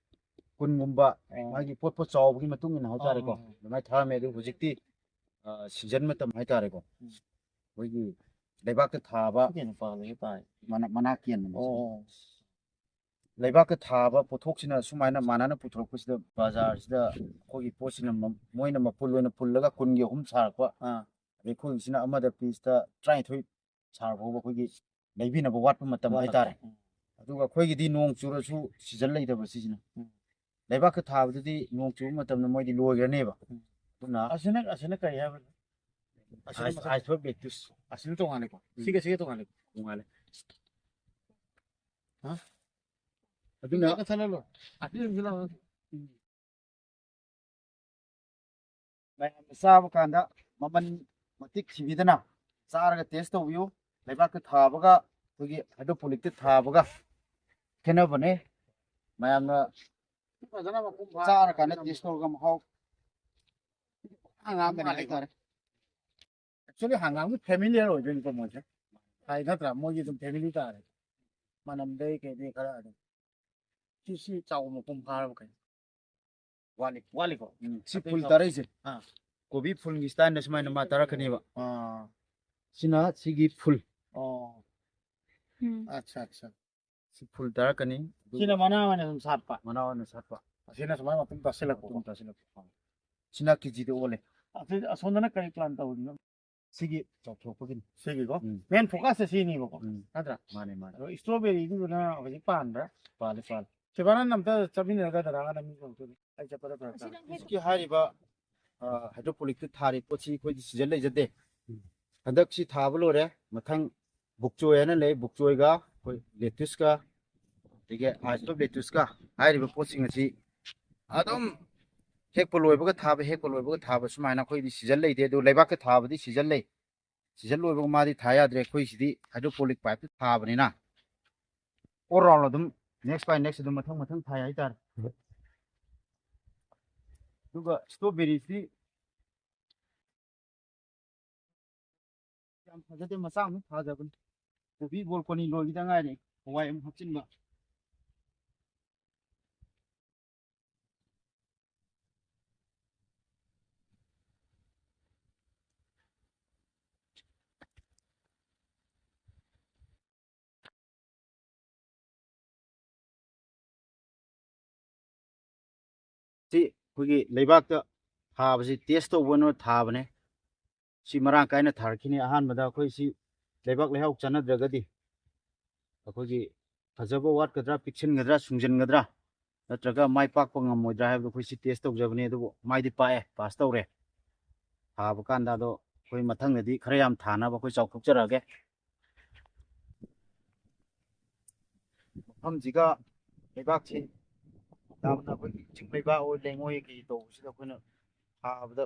ꯀꯨꯟꯒꯨꯝꯕ ꯑꯣ꯫ ꯃꯥꯒꯤ ꯄꯣꯠ ꯄꯣꯠ ꯆꯥꯎꯕꯒꯤ ꯃꯇꯨꯡ ꯏꯟꯅ ꯍꯥꯏꯇꯥꯔꯦꯀꯣ, ꯑꯣ꯫ ꯑꯗꯨꯃꯥꯏꯅ ꯊꯥꯔꯝꯃꯦ꯫ ꯑꯗꯨ ꯍꯧꯖꯤꯛꯇꯤ, ꯑ, season ꯃꯇꯝ ꯍꯥꯏꯇꯥꯔꯦꯀꯣ, ꯎꯝ꯫ ꯑꯩꯈꯣꯏꯒꯤ ꯂꯩꯕꯥꯛꯇ ꯊꯥꯕ ꯁꯤ ꯀꯩꯅꯣ ꯄꯥꯜꯂꯤꯁꯦ ꯇꯥꯏ? ꯃꯅꯥ, ꯃꯅꯥ ꯀꯦꯟꯕꯅꯦ꯫ ꯑꯣ, ꯑꯣ꯫ ꯂꯩꯕꯥꯛꯇ ꯊꯥꯕ ꯄꯣꯠꯊꯣꯛꯁꯤꯅ ꯁꯨꯃꯥꯏꯅ ꯃꯥꯟꯅꯅ ꯄꯨꯊꯣꯔꯛꯄꯁꯤꯗ ꯕꯖꯥꯔꯁꯤꯗ ꯑꯩꯈꯣꯏꯒꯤ ꯄꯣꯠꯁꯤꯅ ꯃ-, ꯃꯣꯏꯅ ꯃꯄꯨꯜ ꯑꯣꯏꯅ ꯄꯨꯜꯂꯒ ꯀꯨꯟꯒꯤ ꯑꯍꯨꯝ ꯁꯥꯔꯛꯄ, ꯑꯥ꯫ ꯑꯗꯩ ꯑꯩꯈꯣꯏꯒꯤꯁꯤꯅ ꯑꯃꯗ pieceꯇ ꯇꯔꯥꯅꯤꯊꯣꯏ ꯁꯥꯔ ꯐꯥꯎꯕ ꯑꯩꯈꯣꯏꯒꯤ ꯂꯩꯕꯤꯅꯕ ꯋꯥꯠꯄ ꯃꯇꯝ ꯋꯥꯠꯂꯛꯄ꯫ ꯍꯥꯏꯇꯥꯔꯦ꯫ ꯎꯝ꯫ ꯑꯗꯨꯒ ꯑꯩꯈꯣꯏꯒꯤꯗꯤ ꯅꯣꯡ ꯆꯨꯔꯁꯨ season ꯂꯩꯇꯕ ꯁꯤꯁꯤꯅ꯫ ꯎꯝ꯫ ꯂꯩꯕꯥꯛꯇ ꯊꯥꯕꯗꯨꯗꯤ ꯅꯣꯡ ꯆꯨꯕ ꯃꯇꯝꯗ ꯃꯣꯏꯗꯤ ꯂꯣꯏꯈ꯭ꯔꯅꯦꯕ꯫ ꯎꯝ꯫ ꯑꯗꯨꯅ ꯑꯁꯤꯅ, ꯑꯁꯤꯅ ꯀꯔꯤ ꯍꯥꯏꯕ? ꯑꯁꯤꯅ ice-, ꯃꯁꯛ iceberg cactus꯫ ꯑꯁꯤꯅ ꯇꯣꯉꯥꯜꯂꯦꯀꯣ? ꯎꯝ꯫ ꯁꯤꯒ ꯁꯤꯒ ꯇꯣꯉꯥꯜꯂꯦꯀꯣ? ꯇꯣꯉꯥꯜꯂꯦ꯫ ꯍꯥ? ꯑꯗꯨꯅ ꯃꯌꯥꯝꯅ ꯆꯥꯕ ꯀꯥꯟꯗ ꯃꯃꯜ ꯃꯇꯤꯛ ꯊꯤꯕꯤꯗꯅ ꯆꯥꯔꯒ ꯇꯦꯁ ꯇꯧꯕꯤꯌꯨ꯫ ꯂꯩꯕꯥꯛꯇ ꯊꯥꯕꯒ ꯑꯩꯈꯣꯏꯒꯤ ꯍꯥꯏꯗ꯭ꯔꯣꯄꯣꯅꯤꯛꯇ ꯊꯥꯕꯒ ꯈꯦꯠꯅꯕꯅꯦ꯫ ꯃꯌꯥꯝꯅ ꯆꯥꯔꯀꯥꯟꯗ ꯇꯦꯁ ꯇꯧꯔꯒ ꯃꯍꯥꯎ ꯉꯥꯡꯒꯅꯤ ꯍꯥꯏꯇꯥꯔꯦ꯫ ꯑꯦꯛꯆꯨꯋꯦꯂꯤ ꯍꯪꯒꯥꯝꯒꯤ ꯐꯦꯃꯤꯂꯤꯌꯔ ꯑꯣꯏꯗꯣꯏꯅꯤꯀꯣ ꯃꯣꯏꯁꯦ꯫ ꯍꯥꯏ ꯅꯠꯇ꯭ꯔꯥ? ꯃꯣꯏꯒꯤ ꯑꯗꯨꯝ ꯐꯦꯃꯤꯂꯤ ꯇꯥꯔꯦ꯫ ꯃꯅꯝꯗꯩ ꯀꯩꯗꯩ ꯈꯔ ꯑꯗꯨꯝ꯫ ꯁꯤ, ꯁꯤ ꯆꯥꯎꯕ ꯃꯄꯨꯡ ꯐꯥꯔꯕ ꯀꯩꯅꯣ? ꯋꯥꯠꯂꯤ, ꯋꯥꯠꯂꯤꯀꯣ? ꯎꯝ, ꯁꯤ ꯑꯇꯩ ꯐꯨꯜ ꯆꯥꯎ-, ꯇꯥꯔꯛꯏꯁꯦ꯫ ꯑꯥ꯫ ꯀꯣꯕꯤ ꯐꯨꯜꯒꯤ ꯁ꯭ꯇꯥꯏꯜꯗ ꯁꯨꯃꯥꯏꯅ ꯃꯥ ꯇꯥꯔꯛꯀꯅꯦꯕ꯫ ꯑꯥ꯫ ꯁꯤꯅ ꯁꯤꯒꯤ ꯐꯨꯜ꯫ ꯑꯣ꯫ ꯎꯝ꯫ ꯑꯠꯆꯥ, ꯑꯠꯆꯥ꯫ ꯁꯤ ꯐꯨꯜ ꯇꯥꯔꯛꯀꯅꯤ꯫ ꯑꯗꯨꯒ ꯁꯤꯅ ꯃꯅꯥ ꯑꯣꯏꯅ ꯑꯗꯨꯝ ꯁꯥꯠꯄ? ꯃꯅꯥ ꯑꯣꯏꯅ ꯁꯥꯠꯄ꯫ ꯑꯁꯤꯅ ꯁꯨꯃꯥꯏꯅ ꯃꯇꯨꯡ ꯇꯥꯁꯤꯜꯂꯛꯄꯀꯣ? ꯃꯇꯨꯡ ꯇꯥꯁꯤꯜꯂꯛꯄ꯫ ꯁꯤꯅ ꯀꯦꯖꯤꯗ ꯑꯣꯜꯂꯦ꯫ ꯑꯁꯤ ꯑꯁꯣꯝꯗꯅ ꯀꯔꯤ ꯄ꯭ꯂꯥꯟ ꯇꯧꯔꯤꯅꯣ? ꯁꯤꯒꯤ ꯆꯥꯎꯊꯣꯛꯄꯒꯤꯅꯤ꯫ ꯁꯤꯒꯤꯀꯣ? ꯎꯝ꯫ ꯃꯦꯟ ꯐꯣꯀꯁꯁꯦ ꯁꯤꯅꯤꯕꯀꯣ? ꯎꯝ꯫ ꯅꯠꯇ꯭ꯔꯥ? ꯃꯥꯅꯦ, ꯃꯥꯅꯦ꯫ ꯑꯗꯣ ꯁ꯭ꯇ꯭ꯔꯣꯕꯦꯔꯤꯗꯨꯗꯨꯅ ꯍꯧꯖꯤꯛ ꯄꯥꯟꯕ꯭ꯔꯥ? ꯄꯥꯜꯂꯦ, ꯄꯥꯜꯂꯦ꯫ ꯁꯤꯕꯥꯅꯟꯗ ꯑꯝꯇ ꯆꯠꯃꯤꯟꯅꯔꯒ ꯗꯗꯥꯒ ꯅꯝꯃꯤꯟꯅꯔꯛꯇꯣꯏꯅꯦ꯫ ꯑꯩ ꯆꯠꯄꯗ ꯐꯔꯛ ꯇꯥꯔꯦ꯫ ꯍꯧꯖꯤꯛꯀꯤ ꯍꯥꯏꯔꯤꯕ, ꯑ, ꯍꯥꯏꯗ꯭ꯔꯣꯄꯣꯅꯤꯛꯇ ꯊꯥꯔꯤꯕ ꯄꯣꯠꯁꯤ ꯑꯩꯈꯣꯏꯗꯤ ꯁꯤꯖꯟ ꯂꯩꯖꯗꯦ꯫ ꯎꯝ꯫ ꯍꯟꯗꯛꯁꯤ ꯊꯥꯕ ꯂꯣꯏꯔꯦ꯫ ꯃꯊꯪ ꯕꯨꯛꯆꯣꯏ ꯍꯥꯏꯅ ꯂꯩ꯫ ꯕꯨꯛꯆꯣꯏꯒ ꯑꯩꯈꯣꯏ ꯂꯦꯇꯨꯁꯀ, ꯑꯗꯒꯤ ꯑꯥꯏꯁ ꯑꯣꯐ ꯂꯦꯇꯨꯁꯀ ꯍꯥꯏꯔꯤꯕ ꯄꯣꯠꯁꯤꯡ ꯑꯁꯤ ꯑꯗꯨꯝ ꯍꯦꯛꯄ ꯂꯣꯏꯕꯒ ꯊꯥꯕ, ꯍꯦꯛꯄ ꯂꯣꯏꯕꯒ ꯊꯥꯕ, ꯁꯨꯃꯥꯏꯅ ꯑꯩꯈꯣꯏꯗꯤ ꯁꯤꯖꯟ ꯂꯩꯇꯦ꯫ ꯑꯗꯨ ꯂꯩꯕꯥꯛꯇ ꯊꯥꯕꯗꯤ ꯁꯤꯖꯟ ꯂꯩ꯫ ꯁꯤꯖꯟ ꯂꯣꯏꯕꯒ ꯃꯥꯗꯤ ꯊꯥ ꯌꯥꯗ꯭ꯔꯦ꯫ ꯑꯩꯈꯣꯏ ꯁꯤꯗꯤ ꯍꯥꯏꯗ꯭ꯔꯣꯄꯣꯅꯤꯛ ꯄꯥꯏꯞꯇ ꯊꯥꯕꯅꯤꯅ all round ꯑꯗꯨꯝ next by next ꯑꯗꯨꯝ ꯃꯊꯪ ꯃꯊꯪ ꯊꯥꯏ ꯍꯥꯏꯇꯥꯔꯦ꯫ ꯑꯗꯨꯒ ꯁ꯭ꯇ꯭ꯔꯣꯕꯦꯔꯤꯁꯤ ꯌꯥꯝ ꯐꯖꯗꯦ, ꯃꯆꯥ ꯑꯃꯨꯛ ꯊꯥꯖꯕꯅꯤ꯫ ꯀꯣꯕꯤ ꯕꯣꯜꯀꯣꯅꯤ ꯂꯣꯏꯈꯤꯗ ꯉꯥꯏꯔꯤ, ꯍꯋꯥꯏ ꯑꯃꯨꯛ ꯍꯥꯞꯆꯤꯟꯕ꯫ ꯁꯤ ꯑꯩꯈꯣꯏꯒꯤ ꯂꯩꯕꯥꯛꯇ ꯊꯥꯕꯁꯤ ꯇꯦꯁ ꯇꯧꯕ ꯑꯣꯏꯅ ꯊꯥꯕꯅꯦ꯫ ꯁꯤ ꯃꯔꯥꯡ ꯀꯥꯏꯅ ꯊꯥꯔꯛꯈꯤꯅꯤ꯫ ꯑꯍꯥꯟꯕꯗ ꯑꯩꯈꯣꯏ ꯁꯤ ꯂꯩꯕꯥꯛ ꯂꯩꯍꯥꯎ ꯆꯥꯟꯅꯗ꯭ꯔꯒꯗꯤ ꯑꯩꯈꯣꯏꯒꯤ ꯐꯖꯕ ꯋꯥꯠꯀꯗ꯭ꯔꯥ, ꯄꯤꯛꯁꯤꯟꯒꯗ꯭ꯔꯥ, ꯁꯨꯡꯖꯟꯒꯗ꯭ꯔꯥ, ꯅꯠꯇ꯭ꯔꯒ ꯃꯥꯏ ꯄꯥꯛꯄ ꯉꯝꯃꯣꯏꯗ꯭ꯔꯥ ꯍꯥꯏꯕꯗꯣ ꯑꯩꯈꯣꯏ ꯁꯤ ꯇꯦꯁ ꯇꯧꯖꯕꯅꯦ꯫ ꯑꯗꯨꯕꯨ ꯃꯥꯏꯗꯤ ꯄꯥꯛꯑꯦ, ꯄꯥꯁ ꯇꯧꯔꯦ꯫ ꯊꯥꯕ ꯀꯥꯟꯗ ꯑꯗꯣ ꯑꯩꯈꯣꯏ ꯃꯊꯪꯗꯗꯤ ꯈꯔ ꯌꯥꯝ ꯊꯥꯅꯕ ꯑꯩꯈꯣꯏ ꯆꯥꯎꯊꯣꯛꯆꯔꯛꯑꯒꯦ꯫ ꯃꯐꯝꯁꯤꯒ ꯂꯩꯕꯥꯛꯁꯤ ꯌꯥꯝꯅ ꯑꯩꯈꯣꯏꯒꯤ ꯆꯤꯡ ꯂꯩꯕꯥꯛ ꯑꯣꯏ, ꯂꯩꯉꯣꯏ ꯀꯩ ꯇꯧꯕꯁꯤꯗ ꯑꯩꯈꯣꯏꯅ ꯊꯥꯕꯗ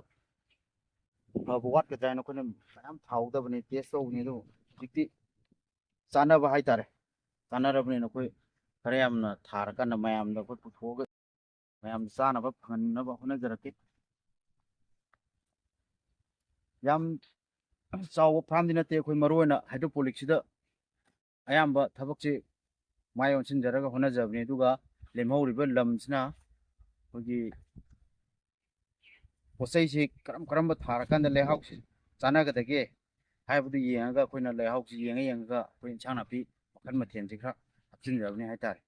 ꯐꯕ ꯋꯥꯠꯀꯗ꯭ꯔꯥ ꯍꯥꯏꯅ ꯑꯩꯈꯣꯏꯅ ꯃꯌꯥꯝ ꯊꯥꯍꯧꯗꯕꯅꯤ, ꯇꯦꯁ ꯇꯧꯕꯅꯤ꯫ ꯑꯗꯨ ꯍꯧꯖꯤꯛꯇꯤ ꯆꯥꯅꯕ ꯍꯥꯏꯇꯥꯔꯦ, ꯆꯥꯅꯔꯕꯅꯤꯅ ꯑꯩꯈꯣꯏ ꯈꯔ ꯌꯥꯝꯅ ꯊꯥꯔꯀꯥꯟꯗ ꯃꯌꯥꯝꯗ ꯑꯩꯈꯣꯏ ꯄꯨꯊꯣꯛꯑꯒ ꯃꯌꯥꯝꯗ ꯆꯥꯅꯕ ꯐꯪꯍꯟꯅꯕ ꯍꯣꯠꯅꯖꯔꯛꯀꯦ꯫ ꯌꯥꯝ ꯆꯥꯎꯕ ꯐꯥꯔꯝꯗꯤ ꯅꯠꯇꯦ, ꯑꯩꯈꯣꯏ ꯃꯔꯨ ꯑꯣꯏꯅ ꯍꯥꯏꯗ꯭ꯔꯣꯄꯣꯅꯤꯛꯁꯤꯗ ꯑꯌꯥꯝꯕ ꯊꯕꯛꯁꯤ ꯃꯥꯏ ꯑꯣꯟꯁꯤꯟꯖꯔꯒ ꯍꯣꯠꯅꯖꯕꯅꯤ꯫ ꯑꯗꯨꯒ ꯂꯦꯝꯍꯧꯔꯤꯕ ꯂꯝꯁꯤꯅ ꯑꯩꯈꯣꯏꯒꯤ ꯄꯣꯠ ꯆꯩꯁꯤ ꯀꯔꯝ ꯀꯔꯝꯕ ꯊꯥꯔꯀꯥꯟꯗ ꯂꯩꯍꯥꯎꯁꯤ ꯆꯥꯟꯅꯒꯗꯒꯦ ꯍꯥꯏꯕꯗꯨ ꯌꯦꯡꯉꯒ, ꯑꯩꯈꯣꯏꯅ ꯂꯩꯍꯥꯎꯁꯤ ꯌꯦꯡꯉ ꯌꯦꯡꯉꯒ ꯑꯩꯈꯣꯏ ꯏꯟꯁꯥꯡ ꯅꯥꯄꯤ ꯃꯈꯜ ꯃꯊꯦꯜꯁꯤ ꯈꯔ ꯍꯥꯞꯆꯤꯟꯖꯕꯅꯤ ꯍꯥꯏꯇꯥꯔꯦ꯫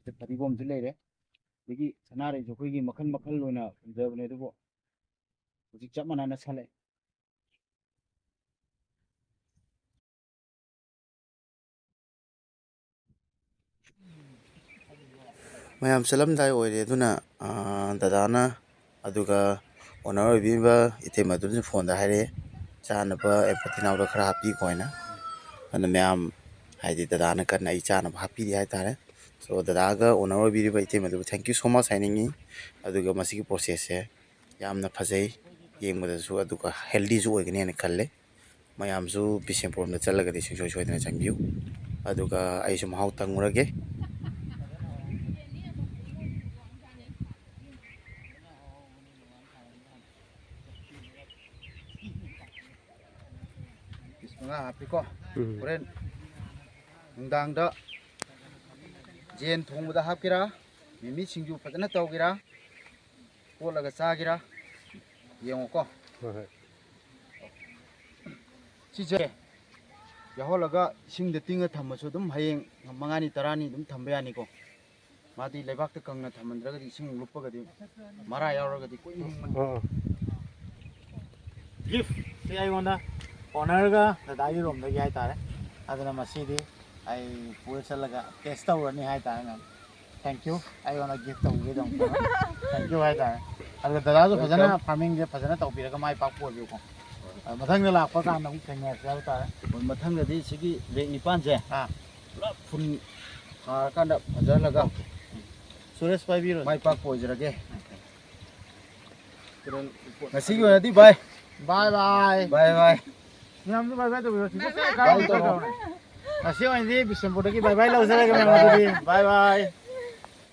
ꯁꯤꯗ ꯐꯗꯤꯒꯣꯝꯁꯨ ꯂꯩꯔꯦ, ꯑꯗꯒꯤ ꯁꯅꯥꯔꯩꯁꯨ ꯑꯩꯈꯣꯏꯒꯤ ꯃꯈꯜ ꯃꯈꯜ ꯑꯣꯏꯅ ꯎꯖꯕꯅꯦ, ꯑꯗꯨꯕꯨ ꯍꯧꯖꯤꯛ ꯆꯞ ꯃꯥꯟꯅꯅ ꯁꯥꯠꯂꯛꯑꯦ꯫ ꯃꯌꯥꯝ ꯆꯠꯂꯝꯗꯥꯏ ꯑꯣꯏꯔꯦ, ꯑꯗꯨꯅ, ꯑꯥ, ꯗꯗꯥꯅ ꯑꯗꯨꯒ owner ꯑꯣꯏꯕꯤꯔꯤꯕ ꯏꯇꯩꯃꯗꯨꯅꯁꯨ ꯐꯣꯟꯗ ꯍꯥꯏꯔꯛꯑꯦ, "ꯆꯥꯅꯕ ꯑꯦꯝꯄꯇꯤ ꯅꯥꯎꯗ ꯈꯔ ꯍꯥꯞꯄꯤꯈꯣ" ꯍꯥꯏꯅ꯫ ꯑꯗꯨꯅ ꯃꯌꯥꯝ, ꯍꯥꯏꯗꯤ, ꯗꯗꯥꯅ ꯀꯟꯅ ꯑꯩ ꯆꯥꯅꯕ ꯍꯥꯞꯄꯤꯔꯤ ꯍꯥꯏꯇꯥꯔꯦ꯫ So, ꯗꯗꯥꯒ owner ꯑꯣꯏꯕꯤꯔꯤꯕ ꯏꯇꯩꯃꯗꯨꯕꯨ thank you so much ꯍꯥꯏꯅꯤꯡꯉꯤ꯫ ꯑꯗꯨꯒ ꯃꯁꯤꯒꯤ process ꯁꯦ ꯌꯥꯝꯅ ꯐꯖꯩ ꯌꯦꯡꯕꯗꯁꯨ, ꯑꯗꯨꯒ healthy ꯁꯨ ꯑꯣꯏꯒꯅꯤ ꯍꯥꯏꯅ ꯈꯜꯂꯦ꯫ ꯃꯌꯥꯝꯁꯨ ꯕꯤꯁꯦꯝꯄꯨꯔ ꯂꯣꯝꯗ ꯆꯠꯂꯒꯗꯤ ꯁꯨꯡꯁꯣꯏ ꯁꯣꯏꯗꯅ ꯆꯪꯕꯤꯌꯨ꯫ ꯑꯗꯨꯒ ꯑꯩꯁꯨ ꯃꯍꯥꯎ ꯇꯪꯉꯨꯔꯒꯦ꯫ ꯄꯤꯁ ꯃꯉꯥ ꯍꯥꯞꯄꯤꯀꯣ꯫ ꯎꯝ꯫ ꯍꯣꯔꯦꯟ ꯅꯨꯡꯗꯥꯡꯗ ꯌꯦꯟ ꯊꯣꯡꯕꯗ ꯍꯥꯞꯀꯦꯔꯥ, ꯃꯤꯃꯤ ꯁꯤꯡꯖꯨ ꯐꯖꯅ ꯇꯧꯒꯦꯔꯥ, ꯀꯣꯠꯂꯒ ꯆꯥꯒꯦꯔꯥ, ꯌꯦꯡꯉꯣꯀꯣ꯫ ꯍꯣꯏ, ꯍꯣꯏ꯫ ꯁꯤꯁꯦ ꯌꯥꯎꯍꯜꯂꯒ ꯏꯁꯤꯡꯗ ꯇꯤꯡꯉ ꯊꯝꯃꯁꯨ ꯑꯗꯨꯝ ꯍꯌꯦꯡ ꯃꯉꯥꯅꯤ ꯇꯔꯥꯅꯤ ꯑꯗꯨꯝ ꯊꯝꯕ ꯌꯥꯅꯤꯀꯣ꯫ ꯃꯥꯗꯤ ꯂꯩꯕꯥꯛꯇ ꯀꯪꯅ ꯊꯝꯃꯟꯗ꯭ꯔꯒꯗꯤ, ꯏꯁꯤꯡ ꯂꯨꯞꯄꯒꯗꯤ ꯃꯔꯥ ꯌꯥꯎꯔꯒꯗꯤ ꯀꯨꯏꯅ ꯍꯤꯡꯕꯅꯤ꯫ ꯑꯥ, ꯑꯥ꯫ Gift ꯁꯤ ꯑꯩꯉꯣꯟꯗ owner ꯒ ꯗꯗꯥꯒꯤ ꯔꯣꯝꯗꯒꯤ ꯍꯥꯏꯇꯥꯔꯦ꯫ ꯑꯗꯨꯅ ꯃꯁꯤꯗꯤ ꯑꯩ ꯄꯨꯔ ꯆꯠꯂꯒ test ꯇꯧꯔꯅꯤ ꯍꯥꯏꯇꯥꯔꯦ, ꯃꯌꯥꯝ꯫ Thank you꯫ ꯑꯩꯉꯣꯟꯗ gift ꯇꯧꯕꯤꯕꯒꯤꯗꯃꯛꯇ thank you ꯍꯥꯏꯇꯥꯔꯦ꯫ ꯑꯗꯨꯒ ꯗꯗꯥꯁꯨ ꯐꯖꯅ welcome꯫ Farming ꯁꯦ ꯐꯖꯅ ꯇꯧꯕꯤꯔꯒ ꯃꯥꯏ ꯄꯥꯛꯄ ꯑꯣꯏꯕꯤꯌꯨꯀꯣ꯫ ꯑ, ꯃꯊꯪꯗ ꯂꯥꯛꯄ ꯀꯥꯟꯗ ꯑꯃꯨꯛ ꯊꯦꯡꯅꯔꯁꯦ ꯍꯥꯏꯕ ꯇꯥꯔꯦ꯫ ꯍꯣꯏ, ꯃꯊꯪꯗꯗꯤ ꯁꯤꯒꯤ rack ꯅꯤꯄꯥꯟꯁꯦ ꯑꯥ꯫ ꯄꯨꯂꯞ full ꯂꯥꯛꯑꯀꯥꯟꯗ ꯐꯖꯍꯜꯂꯒ ꯁꯨꯔꯦꯁ ꯄꯥꯏꯕꯤꯔꯣ꯫ ꯃꯥꯏ ꯄꯥꯛꯄ ꯑꯣꯏꯖꯔꯒꯦ꯫ ꯉꯁꯤꯒꯤ ꯑꯣꯏꯅꯗꯤ ꯚꯥꯏ꯫ ꯕꯥꯏ ꯕꯥꯏ꯫ ꯕꯥꯏ ꯕꯥꯏ꯫ ꯃꯌꯥꯝꯁꯨ ꯕꯥꯏ ꯕꯥꯏ ꯇꯧꯕꯤꯔꯣ꯫ ꯕꯥꯏ ꯇꯧꯔꯣ꯫ ꯉꯁꯤ ꯑꯣꯏꯅꯗꯤ ꯕꯤꯁꯦꯝꯄꯨꯔꯗꯒꯤ ꯕꯥꯏ ꯕꯥꯏ ꯂꯧꯖꯔꯒꯦ ꯃꯌꯥꯝ ꯑꯗꯨꯗꯤ꯫ ꯕꯥꯏ ꯕꯥꯏ꯫